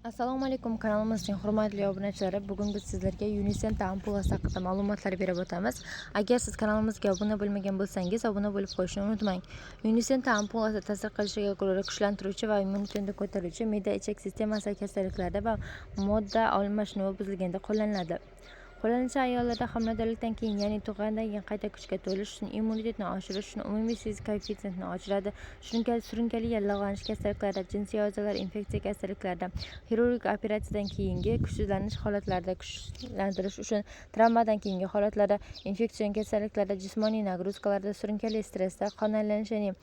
Assalomu alaykum, kanalimizning hurmatli obunachilari. Bugun biz sizlarga Yunisenta ampulasi haqida ma'lumotlar berib o'tamiz. Agar siz kanalimizga obuna bo'lmagan bo'lsangiz, obuna bo'lib qo'yishni unutmang. Yunisenta ampulasi ta'sir qilishiga ko'ra kuchlantiruvchi va immunitetni ko'taruvchi, me'da ichak sistemasi kasalliklarida va modda almashinuvi buzilganda qo'llaniladi. Qo'llanilishi ayollarda homiladorlikdan keyin, ya'ni tug'gandan keyin qayta kuchga to'lish uchun, immunitetni oshirish uchun, umumiy sezish koeffitsiyentini oshiradi. Surunkali yallig'lanish kasalliklarida, jinsiy a'zolar infeksiya kasalliklarida, xirurgik operatsiyadan keyingi kuchsizlanish holatlarida kuchlantirish uchun, travmadan keyingi holatlarda, infeksion kasalliklarda, jismoniy нагрузка larda, surunkali stressda, qon aylanishi, ya'ni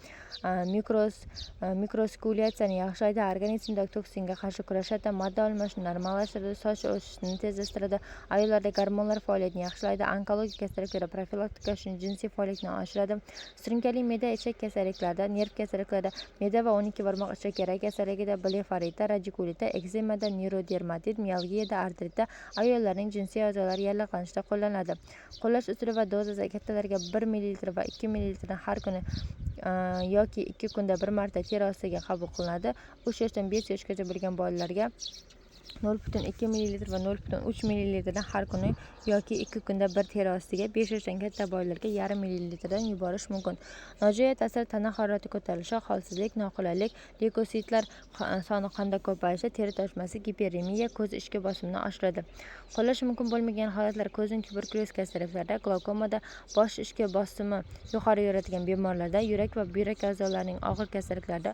mikrosirkulyatsiyani yaxshilaydi, organizmdagi toksinga qarshi kurashadi, modda almashinuvini normallashtiradi, soch o'sishini tezlashtiradi, ayollarda gormonlar faoliyatini yaxshilaydi, onkologik kasalliklar profilaktika uchun jinsiy faoliyatni oshiradi, surunkali me'da ichak kasalliklarida, nerv kasalliklarida, me'da va 12 barmoq ichak yara kasalligida, blefaritda, radikulitda, ekzemada, neyrodermatit, mialgiyada, artritda, ayollarning jinsiy a'zolari yallig'lanishida qo'llaniladi. Qo'llash usuli va dozasi: kattalarga 1 ml va 2 mldan har kuni yoki 2 kunda bir marta teri ostiga qabul qilinadi. 3 yoshdan 5 yoshgacha bo'lgan bolalarga 0,2 ml va 0,3 mldan har kuni yoki 2 kunda bir teri ostiga, 5 yoshdan katta bolalarga yarim millilitrdan yuborish mumkin. Nojo'ya ta'sir: tana harorati ko'tarilishi, holsizlik, noqulaylik, leykositlar soni qonda ko'payishi, teri toshmasi, giperemiya, ko'z ichki bosimini oshiradi. Qo'llash mumkin bo'lmagan holatlar: ko'zning tuberkulyoz kasalliklarida, glaukomada, bosh ichki bosimi yuqori yuradigan bemorlarda, yurak va buyrak a'zolarining og'ir kasalliklarida.